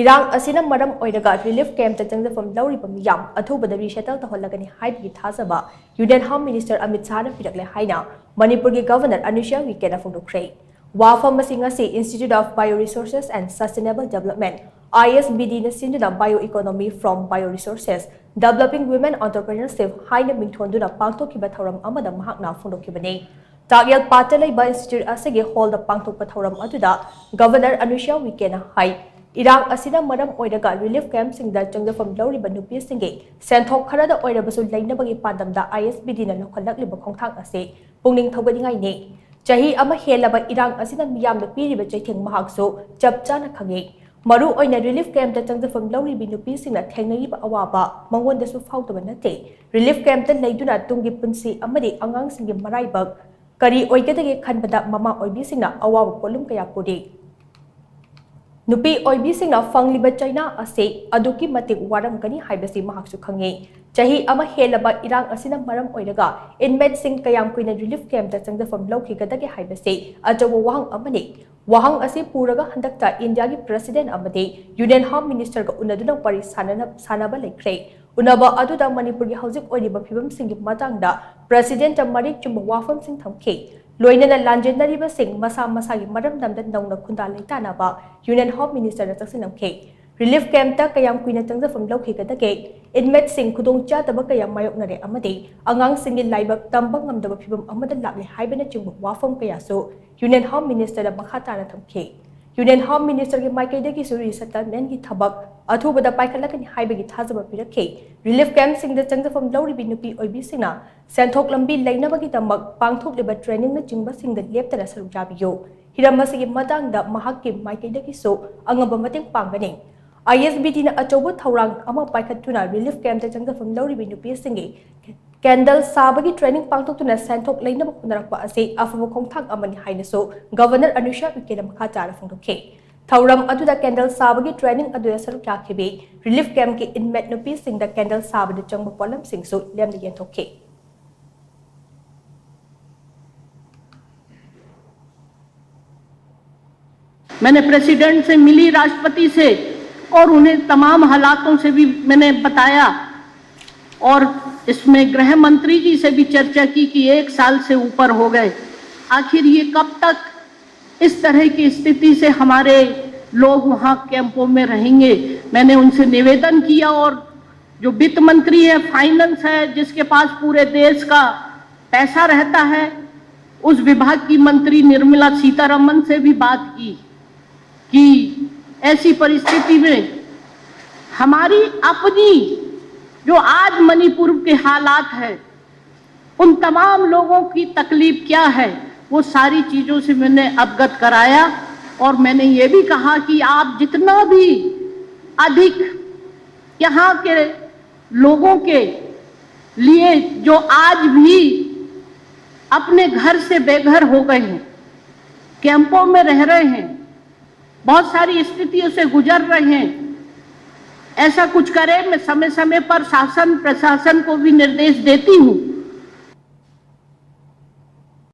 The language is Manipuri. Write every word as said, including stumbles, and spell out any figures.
ꯏꯔꯥꯡ ꯑꯁꯤꯅ ꯃꯔꯝ ꯑꯣꯏꯔꯒ ꯔꯤꯂꯤꯐ ꯀꯦꯝꯞꯇ ꯆꯪꯖꯐꯝ ꯂꯧꯔꯤꯕ ꯃꯤꯌꯥꯝ ꯑꯊꯨꯕꯗ ꯔꯤꯁꯦꯇꯜ ꯇꯧꯍꯜꯂꯒꯅꯤ ꯍꯥꯏꯕꯒꯤ ꯊꯥꯖꯕ ꯌꯨꯅꯤꯌꯟ ꯍꯣꯝ ꯃꯤꯅꯤꯁꯇꯔ ꯑꯃꯤꯠ ꯁꯥꯍꯅ ꯄꯤꯔꯛꯂꯦ ꯍꯥꯏꯅ ꯃꯅꯤꯄꯨꯔꯒꯤ ꯒꯚꯔꯅꯔ ꯑꯅꯨꯁ꯭ꯌꯥ ꯎꯏꯀꯦꯅ ꯐꯣꯡꯗꯣꯛꯈ꯭ꯔꯦ꯫ ꯋꯥꯐꯝ ꯑꯁꯤ ꯉꯁꯤ Institute of Bio Resources and Sustainable Development, ISBDꯅ ꯁꯤꯟꯗꯨꯅ Bio Economy from Bio Resources, Developing Women Entrepreneurship ꯍꯥꯏꯅ ꯃꯤꯡꯊꯣꯟꯗꯨꯅ ꯄꯥꯡꯊꯣꯛꯈꯤꯕ ꯊꯧꯔꯝ ꯑꯃꯗ ꯃꯍꯥꯛꯅ ꯐꯣꯡꯗꯣꯛꯈꯤꯕꯅꯤ꯫ ꯇꯥꯛꯌꯦꯜ ꯄꯥꯠꯇ ꯂꯩꯕ ꯏꯟꯁꯇꯤꯇ꯭ꯌꯨꯠ ꯑꯁꯤꯒꯤ ꯍꯣꯜꯗ ꯄꯥꯡꯊꯣꯛꯄ ꯊꯧꯔꯝ ꯑꯗꯨꯗ ꯒꯚꯔꯅꯔ ꯑꯅꯨꯁ꯭ꯌꯥ ꯎꯏꯀꯦꯅ ꯍꯥꯏ, ꯏꯔꯥꯡ ꯑꯁꯤꯅ ꯃꯔꯝ ꯑꯣꯏꯔꯒ ꯔꯤꯂꯤꯐ ꯀꯦꯝꯞꯁꯤꯡꯗ ꯆꯪꯖꯐꯝ ꯂꯧꯔꯤꯕ ꯅꯨꯄꯤꯁꯤꯡꯒꯤ ꯁꯦꯟꯊꯣꯛ ꯈꯔꯗ ꯑꯣꯏꯔꯕꯁꯨ ꯂꯩꯅꯕꯒꯤ ꯄꯥꯟꯗꯝꯗ ISBDꯅ ꯂꯧꯈꯠꯂꯛꯂꯤꯕ ꯈꯣꯡꯊꯥꯡ ꯑꯁꯤ ꯄꯨꯛꯅꯤꯡ ꯊꯧꯒꯠꯅꯤꯡꯉꯥꯏꯅꯤ꯫ ꯆꯍꯤ ꯑꯃ ꯍꯦꯜꯂꯕ ꯏꯔꯥꯡ ꯑꯁꯤꯅ ꯃꯤꯌꯥꯝꯗ ꯄꯤꯔꯤꯕ ꯆꯩꯊꯦꯡ ꯃꯍꯥꯛꯁꯨ ꯆꯞ ꯆꯥꯅ ꯈꯪꯏ꯫ ꯃꯔꯨ ꯑꯣꯏꯅ ꯔꯤꯂꯤꯐ ꯀꯦꯝꯞꯇ ꯆꯪꯖꯐꯝ ꯂꯧꯔꯤꯕꯤ ꯅꯨꯄꯤꯁꯤꯡꯅ ꯊꯦꯡꯅꯔꯤꯕ ꯑꯋꯥꯕ ꯃꯉꯣꯟꯗꯁꯨ ꯐꯥꯎꯗꯕ ꯅꯠꯇꯦ꯫ ꯔꯤꯂꯤꯐ ꯀꯦꯝꯞꯇ ꯂꯩꯗꯨꯅ ꯇꯨꯡꯒꯤ ꯄꯨꯟꯁꯤ ꯑꯃꯗꯤ ꯑꯉꯥꯡꯁꯤꯡꯒꯤ ꯃꯔꯥꯏꯕꯛ ꯀꯔꯤ ꯑꯣꯏꯒꯗꯒꯦ ꯈꯟꯕꯗ ꯃꯃꯥ ꯑꯣꯏꯕꯤꯁꯤꯡꯅ ꯑꯋꯥꯕ ꯄꯣꯠꯂꯨꯝ ꯀꯌꯥ ꯄꯨꯔꯤ꯫ ꯅꯨꯄꯤ ꯑꯣꯏꯕꯤꯁꯤꯡꯅ ꯐꯪꯂꯤꯕ ꯆꯩꯅꯥ ꯑꯁꯤ ꯑꯗꯨꯛꯀꯤ ꯃꯇꯤꯛ ꯋꯥꯔꯝꯒꯅꯤ ꯍꯥꯏꯕꯁꯤ ꯃꯍꯥꯛꯁꯨ ꯈꯪꯏ꯫ ꯆꯍꯤ ꯑꯃ ꯍꯦꯜꯂꯕ ꯏꯔꯥꯡ ꯑꯁꯤꯅ ꯃꯔꯝ ꯑꯣꯏꯔꯒ ꯏꯟꯃꯦꯠꯁꯤꯡ ꯀꯌꯥꯝ ꯀꯨꯏꯅ ꯔꯤꯂꯤꯐ ꯀꯦꯝꯞꯇ ꯆꯪꯖꯐꯝ ꯂꯧꯈꯤꯒꯗꯒꯦ ꯍꯥꯏꯕꯁꯤ ꯑꯆꯧꯕ ꯋꯥꯍꯪ ꯑꯃꯅꯤ꯫ ꯋꯥꯍꯪ ꯑꯁꯤ ꯄꯨꯔꯒ ꯍꯟꯗꯛꯇ ꯏꯟꯗꯤꯌꯥꯒꯤ ꯄ꯭ꯔꯦꯁꯤꯗꯦꯟꯠ ꯑꯃꯗꯤ ꯌꯨꯅꯤꯌꯟ ꯍꯣꯝ ꯃꯤꯅꯤꯁꯇꯔꯒ ꯎꯅꯗꯨꯅ ꯋꯥꯔꯤ ꯁꯥꯅꯅ-, ꯁꯥꯅꯕ ꯂꯩꯈ꯭ꯔꯦ꯫ ꯎꯅꯕ ꯑꯗꯨꯗ ꯃꯅꯤꯄꯨꯔꯒꯤ ꯍꯧꯖꯤꯛ ꯑꯣꯏꯔꯤꯕ ꯐꯤꯕꯝꯁꯤꯡꯒꯤ ꯃꯇꯥꯡꯗ ꯄ꯭ꯔꯦꯁꯤꯗꯦꯟꯠꯇ ꯃꯔꯤꯛ ꯆꯨꯝꯕ ꯋꯥꯐꯝꯁꯤꯡ ꯊꯝꯈꯤ꯫ ꯂꯣꯏꯅꯅ ꯂꯥꯟꯖꯦꯟꯅꯔꯤꯕꯁꯤꯡ ꯃꯁꯥ ꯃꯁꯥꯒꯤ ꯃꯔꯝꯗꯝꯗ ꯅꯧꯅ ꯈꯨꯟꯗꯥ ꯂꯩꯇꯥꯅꯕ ꯌꯨꯅꯤꯌꯟ ꯍꯣꯝ ꯃꯤꯅꯤꯁꯇꯔꯅ ꯆꯪꯁꯤꯟꯅꯈꯤ꯫ ꯔꯤꯂꯤꯐ ꯀꯦꯝꯞꯇ ꯀꯌꯥꯝ ꯀꯨꯏꯅ ꯆꯪꯖꯐꯝ ꯂꯧꯈꯤꯒꯗꯒꯦ? ꯏꯟꯃꯦꯠꯁꯤꯡ ꯈꯨꯗꯣꯡꯆꯥꯗꯕ ꯀꯌꯥ ꯃꯥꯌꯣꯛꯅꯔꯦ ꯑꯃꯗꯤ ꯑꯉꯥꯡꯁꯤꯡꯒꯤ ꯂꯥꯏꯕꯛ ꯇꯝꯕ ꯉꯝꯗꯕ ꯐꯤꯕꯝ ꯑꯃꯗ ꯂꯥꯛꯂꯦ ꯍꯥꯏꯕꯅꯆꯤꯡꯕ ꯋꯥꯐꯝ ꯀꯌꯥꯁꯨ ꯌꯨꯅꯤꯌꯟ ꯍꯣꯝ ꯃꯤꯅꯤꯁꯇꯔꯗ ꯃꯈꯥ ꯇꯥꯅ ꯊꯝꯈꯤ꯫ ꯌꯨꯅꯤꯌꯟ ꯍꯣꯝ ꯃꯤꯅꯤꯁꯇꯔꯒꯤ ꯃꯥꯏꯀꯩꯗꯒꯤꯁꯨ ꯔꯤꯁꯦꯇꯜꯃꯦꯟꯠꯀꯤ ꯊꯕꯛ ꯑꯊꯨꯕꯗ ꯄꯥꯏꯈꯠꯂꯛꯀꯅꯤ ꯍꯥꯏꯕꯒꯤ ꯊꯥꯖꯕ ꯄꯤꯔꯛꯈꯤ꯫ ꯔꯤꯂꯤꯐ ꯀꯦꯝꯞꯁꯤꯡꯗ ꯆꯪꯖꯐꯝ ꯂꯧꯔꯤꯕꯤ ꯅꯨꯄꯤ ꯑꯣꯏꯕꯤꯁꯤꯡꯅ ꯁꯦꯟꯊꯣꯛ ꯂꯝꯕꯤ ꯂꯩꯅꯕꯒꯤꯗꯃꯛ ꯄꯥꯡꯊꯣꯛꯂꯤꯕ ꯇ꯭ꯔꯦꯅꯤꯡꯅꯆꯤꯡꯕꯁꯤꯡꯗ ꯂꯦꯞꯇꯅ ꯁꯔꯨꯛ ꯌꯥꯕꯤꯌꯨ꯫ ꯍꯤꯔꯝ ꯑꯁꯤꯒꯤ ꯃꯇꯥꯡꯗ ꯃꯍꯥꯛꯀꯤ ꯃꯥꯏꯀꯩꯗꯒꯤꯁꯨ ꯑꯉꯝꯕ ꯃꯇꯦꯡ ꯄꯥꯡꯒꯅꯤ꯫ ISBDꯅ ꯑꯆꯧꯕ ꯊꯧꯔꯥꯡ ꯑꯃ ꯄꯥꯏꯈꯠꯇꯨꯅ ꯔꯤꯂꯤꯐ ꯀꯦꯝꯞꯇ ꯆꯪꯖꯐꯝ ꯂꯧꯔꯤꯕꯤ ꯅꯨꯄꯤꯁꯤꯡꯒꯤ ꯀꯦꯟꯗꯜ ꯁꯥꯕꯒꯤ ꯇ꯭ꯔꯦꯅꯤꯡ ꯄꯥꯡꯊꯣꯛꯇꯨꯅ ꯁꯦꯟꯊꯣꯛ ꯂꯩꯅꯕ ꯍꯣꯠꯅꯔꯛꯄ ꯑꯁꯤ ꯑꯐꯕ ꯈꯣꯡꯊꯥꯡ ꯑꯃꯅꯤ ꯍꯥꯏꯅꯁꯨ ꯒꯚꯔꯅꯔ ꯑꯅꯨꯁ꯭ꯌꯥ ꯎꯏꯀꯦꯅ ꯃꯈꯥ ꯇꯥꯅ ꯐꯣꯡꯗꯣꯛꯈꯤ꯫ ꯊꯧꯔꯝ ꯑꯗꯨꯗ ꯀꯦꯟꯗꯜ ꯁꯥꯕꯒꯤ ꯇ꯭ꯔꯦꯅꯤꯡ ꯑꯗꯨꯗ ꯁꯔꯨꯛ ꯌꯥꯈꯤꯕꯤ ꯔꯤꯂꯤꯐ ꯀꯦꯝꯞꯀꯤ ꯏꯟꯃꯦꯠ ꯅꯨꯄꯤꯁꯤꯡꯗ ꯀꯦꯟꯗꯜ ꯁꯥꯕꯗ ꯆꯪꯕ ꯄꯣꯠꯂꯝꯁꯤꯡꯁꯨ ꯂꯦꯝꯅ ꯌꯦꯟꯊꯣꯛꯈꯤ꯫ मैंने प्रेसिडेंट से मिली, राष्ट्रपति से, और उन्हें तमाम हालातों से भी मैंने बताया और इसमें गृह मंत्री जी से भी चर्चा की कि एक साल से ऊपर हो गए, आखिर ये कब तक इस तरह की स्थिति से हमारे लोग वहाँ कैंपों में रहेंगे। मैंने उनसे निवेदन किया और जो वित्त मंत्री है, फाइनेंस है, जिसके पास पूरे देश का पैसा रहता है, उस विभाग की मंत्री निर्मला सीतारमन से भी बात की कि ऐसी परिस्थिति में हमारी अपनी जो आज मणिपुर के हालात है, उन तमाम लोगों की तकलीफ क्या है, वो सारी चीज़ों से मैंने अवगत कराया। और मैंने ये भी कहा कि आप जितना भी अधिक यहाँ के लोगों के लिए जो आज भी अपने घर से बेघर हो गए हैं, कैंपों में रह रहे हैं, बहुत सारी स्थितियों से गुजर रहे हैं, ऐसा कुछ करें। मैं समय समय पर शासन प्रशासन को भी निर्देश देती हूँ